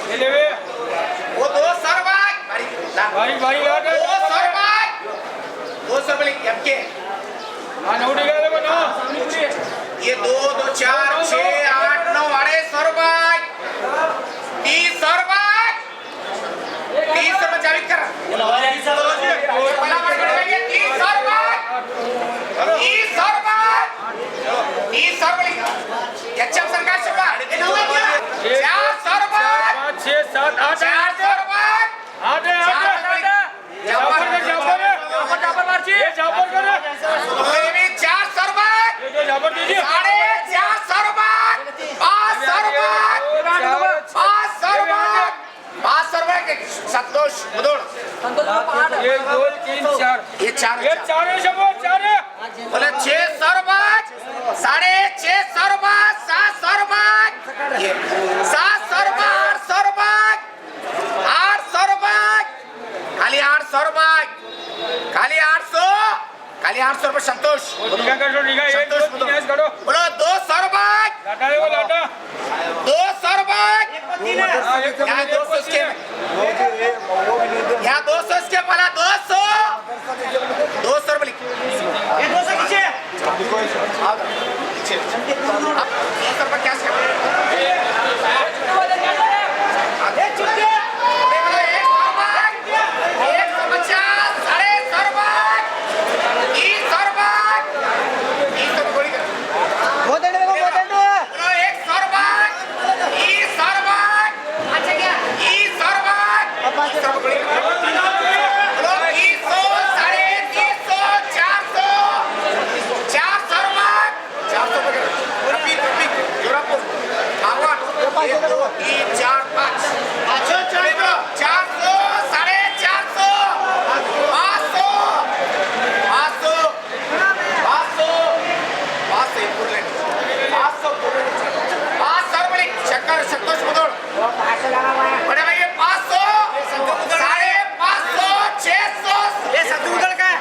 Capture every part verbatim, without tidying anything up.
یہ لے وے۔ وہ دو سر بھائی۔ بھائی، بھائی، یار۔ دو سر بھائی۔ دو سر بھائی، اب کے؟ ہاں، نو ٹھیک ہے، دیکھو، نو۔ یہ دو، دو، چار، چھ، آٹھ، نو، اڑے سر بھائی۔ تیس سر بھائی۔ تیس سر بھائی، جاوید کر۔ تیس سر بھائی۔ تیس سر بھائی۔ تیس سر بھائی۔ کیچ اپ سرکار شبہ۔ چار سر بھائی۔ چھ، سات، آٹھ۔ چار سر بھائی۔ آٹھ ہے، آٹھ ہے۔ جاپر، جاپر، جاپر۔ جاپر، جاپر مارچی۔ یہ جاپر کر۔ چار سر بھائی۔ یہ جو جاپر دیجیے۔ ساڑھے چار سر بھائی۔ پانچ سر بھائی۔ پانچ سر بھائی۔ پانچ سر بھائی۔ سنتوش مدوڑ۔ ایک، دو، تین، چار۔ یہ چار، یہ چار۔ چار ہے، شبو، چار ہے۔ بولے چھ سر بھائی۔ ساڑھے چھ سر بھائی۔ سات سر بھائی۔ یہ سات سر بھائی، آٹھ سر بھائی۔ آٹھ سو روپے۔ خالی آٹھ سو روپے۔ خالی آٹھ سو۔ خالی آٹھ سو روپے، سنتوش۔ ٹھیک ہے، کر دو، ٹھیک ہے۔ ایک، سنتوش دو، تین، بولو۔ ایسے کرو۔ بولو، دو سو روپے۔ لاٹا ہے، وہ لاٹا۔ دو سو روپے۔ ہاں، ایک، یہاں دو سو اس کے۔ یہاں دو سو اس کے، بولا دو سو۔ دو سو روپے لکھ۔ یہ دو سو کیسے؟ چار سو روپے۔ رفیق، رفیق، یورپ کو۔ آواز۔ ایک، دو، تین، چار، پانچ۔ چار سو، ساڑھے چار سو، پانچ سو، پانچ سو، پانچ سو، پانچ سو، پانچ سو، پانچ سو روپے۔ چکر، سنتوش مدوڑ۔ بڑے بھائی، پانچ سو، ساڑھے پانچ سو، چھ سو، یہ سدو ادھر کا ہے۔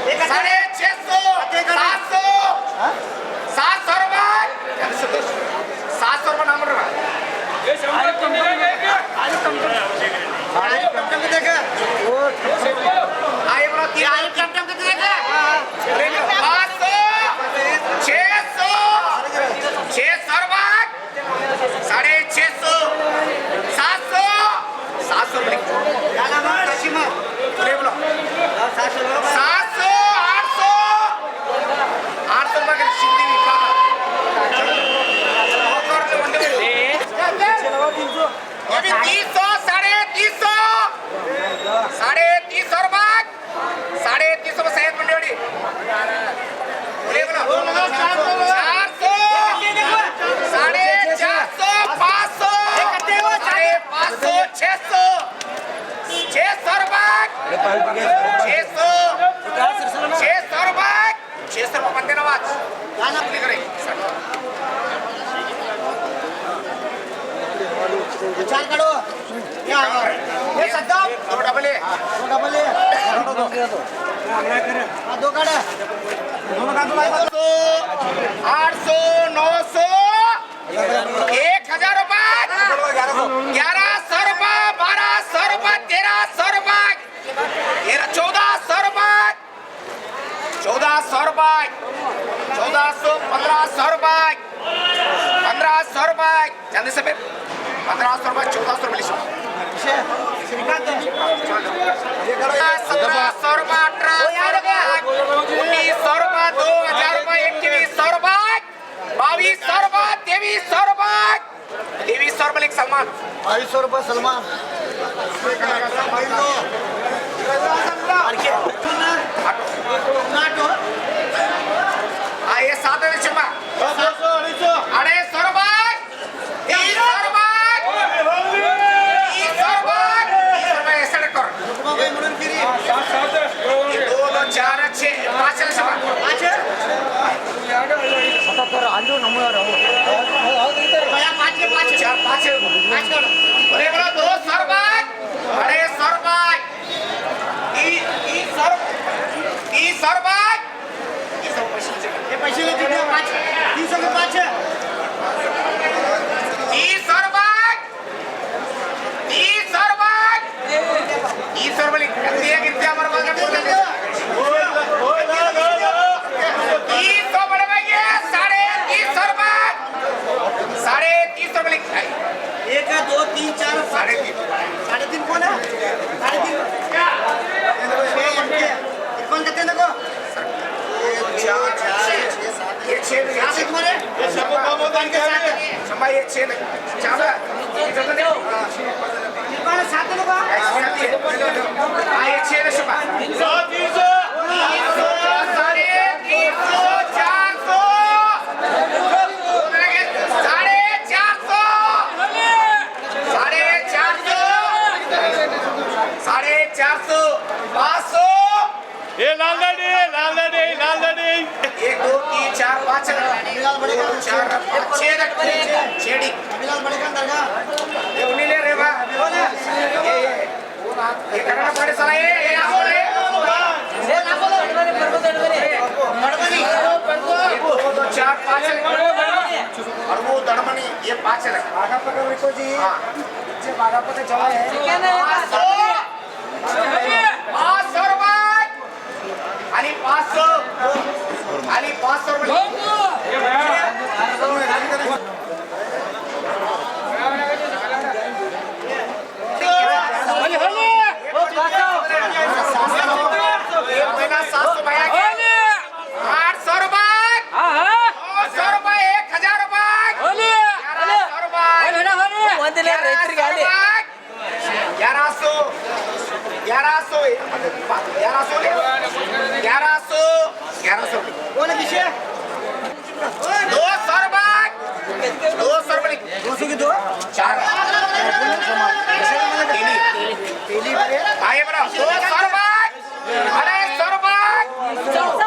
یہ ساڑھے چھ سو، سات سو، سات سو روپے۔ سات سو روپے نام رہا۔ آئے برا، تین آئے ٹم ٹم کے دیکھے۔ پانچ سو، چھ سو، چھ سو روپے۔ ساڑھے چھ سو، سات سو، سات سو روپے۔ پورے بولو۔ سات سو، آٹھ سو، آٹھ سو روپے کا سندھی بھی کھانا۔ یہ بھی تین سو، ساڑھے تین سو، ساڑھے تین سو روپے۔ ساڑھے تین سو میں سید منڈی والی۔ بولے بولا۔ چار سو، ساڑھے چار سو، پانچ سو، ساڑھے پانچ سو، چھ سو، چھ سو روپے، چھ سو، چھ سو روپے۔ چھ سو روپے بندے نواز۔ چار کڑو۔ یہ صدام۔ دو ڈبل اے۔ دو ڈبل اے۔ ہاں، دو کڑے۔ آٹھ سو، نو سو، ایک ہزار روپے، گیارہ سو روپے، بارہ سو روپے، تیرہ سو روپے، تیرہ، چودہ سو روپے، چودہ سو روپے، چودہ سو، پندرہ سو روپے، پندرہ سو روپے، جانے سے پھر پندرہ سو روپے، چودہ سو روپے لکھو۔ سترہ سو روپے، اٹھارہ سو روپے، انیس سو روپے، دو ہزار روپے، اکیس سو روپے، باویس سو روپے، تیویس سو روپے، تیویس سو روپے لکھ سلمان۔ بائیس سو روپے سلمان۔ آ، یہ سات ہے، چپا۔ اڑھائی سو روپے، تین سو روپے، تین سو روپے، تین سو روپے، ایسا کر۔ دو، دو، چار، چھ، پانچ، چھ، پانچ۔ ستر، آلو، نمبر۔ پانچ، پانچ، چار، پانچ۔ ارے بڑا، دو سو روپے، اڑھائی سو روپے، تین، تین سو روپے، تین سو روپے۔ یہ پیسے لے چکے ہیں، پانچ، تین سو کے پانچ۔ تین سو روپے۔ دو، تین، چار، پانچ۔ ساڑھے تین۔ ساڑھے تین کون ہے؟ ساڑھے تین۔ چھ ان کے۔ عرفان کتنے دیکھو؟ یہ چھ۔ سات تمہارے؟ سب کو کم ہوتا ہے کیا؟ شمبا، یہ چھ۔ چار۔ عرفان سات دیکھو۔ ہاں، یہ چھ شمبا۔ سو، تین سو۔ ساڑھے تین سو، چار سو۔ ساڑھے چار سو۔ ساڑھے چار سو، ساڑھے چار سو، پانچ سو۔ اے لال داڑھی، لال داڑھی، لال داڑھی۔ ایک، دو، تین، چار، پانچ، چھ، چھ، چھ ڈی۔ یہ انہیں لے رہے با۔ یہ، یہ، یہ کرنا پڑے سارا، یہ، یہ آپ کو لے۔ یہ دو، دو، چار، پانچ۔ اور وہ دڑمنی، یہ پانچ ہے۔ آگا پکڑ رکھو جی۔ ہاں۔ جب آگا پکڑ جاؤ ہے۔ پانچ سو۔ پانچ سو روپے۔ علی پانچ سو۔ علی پانچ سو روپے۔ آٹھ سو روپے۔ نو سو روپے، ایک ہزار روپے۔ گیارہ سو روپے۔ گیارہ سو روپے۔ گیارہ سو۔ گیارہ سو۔ گیارہ سو۔ گیارہ سو۔ دو سو روپے۔ دو سو روپے۔ دو سو کی دو؟ چار۔ پہلی۔ پہلی۔ آئے بڑا۔ دو سو روپے۔ اڑھائی سو روپے۔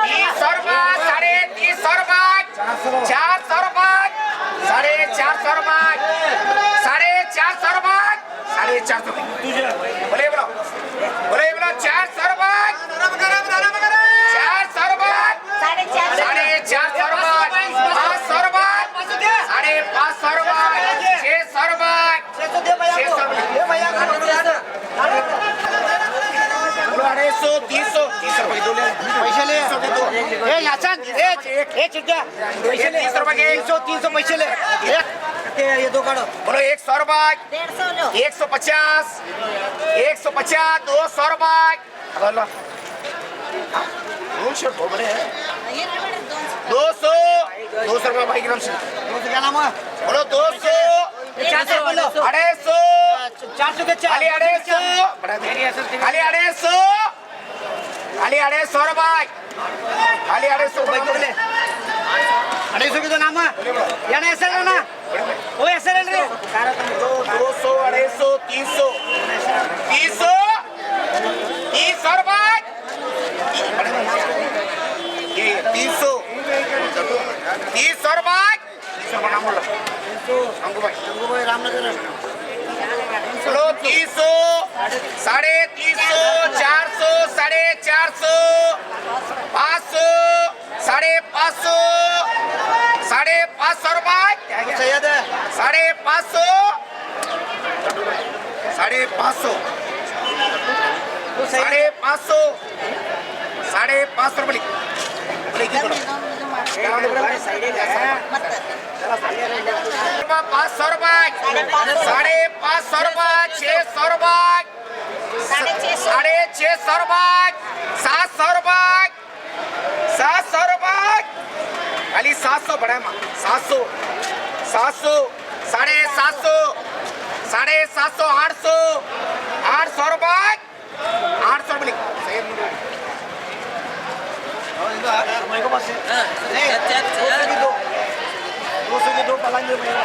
تین سو روپے۔ ساڑھے تین سو روپے۔ چار سو روپے۔ ساڑھے چار سو روپے۔ ساڑھے چار سو روپے۔ ساڑھے چار سو۔ بولے بولو۔ بولے بولو، چار سو روپے۔ چار سو روپے۔ ساڑھے چار سو۔ ساڑھے چار سو روپے۔ پانچ سو روپے۔ ساڑھے پانچ سو روپے۔ چھ سو روپے۔ چھ سو روپے۔ بولو، اڑھائی سو، تین سو۔ تین سو روپے دو لے۔ پیسے لے۔ تین سو دے دو۔ اے یاسن، اے، اے چٹیا۔ پیسے لے۔ تین سو روپے کے۔ تین سو، تین سو پیسے لے۔ اے، یہ دو کاڑو۔ بولو، ایک سو روپے۔ ڈیڑھ سو لو۔ ایک سو پچاس۔ ایک سو پچاس، دو سو روپے۔ اللہ اللہ۔ دو سو بڑے ہیں۔ دو سو۔ دو سو روپے بھائی گرام سے۔ دو سو کیا نام ہے؟ بولو، دو سو۔ چار سو بولو۔ اڑھائی سو۔ چار سو کے چار۔ خالی اڑھائی سو۔ بڑا دے۔ خالی اڑھائی سو۔ خالی اڑھائی سو روپے۔ خالی اڑھائی سو۔ بھائی، پکڑ لے۔ اڑھائی سو کی تو نام ہے۔ یا نا، ایسا رہنا۔ او، ایسا رہنا۔ دو، دو سو، اڑھائی سو، تین سو۔ تین سو۔ تین سو روپے۔ یہ، یہ، تین سو۔ تین سو روپے۔ تین سو بنا مولا۔ شنگو بھائی۔ شنگو بھائی، رام نگر۔ چلو، تین سو، ساڑھے تین سو، چار سو، ساڑھے چار سو، پانچ سو، ساڑھے پانچ سو، ساڑھے پانچ سو روپے۔ سید ہے۔ ساڑھے پانچ سو۔ ساڑھے پانچ سو۔ ساڑھے پانچ سو۔ ساڑھے پانچ سو روپے لکھ۔ پانچ سو روپے، ساڑھے پانچ سو روپے، چھ سو روپے، ساڑھے چھ سو روپے، سات سو روپے۔ سات سو روپے۔ خالی سات سو بڑا ہے ماں۔ سات سو۔ سات سو۔ ساڑھے سات سو۔ ساڑھے سات سو، آٹھ سو۔ آٹھ سو روپے۔ آٹھ سو روپے لکھ۔ دو سو کی دو۔ دو سو کی دو پلنگ ہے میرا۔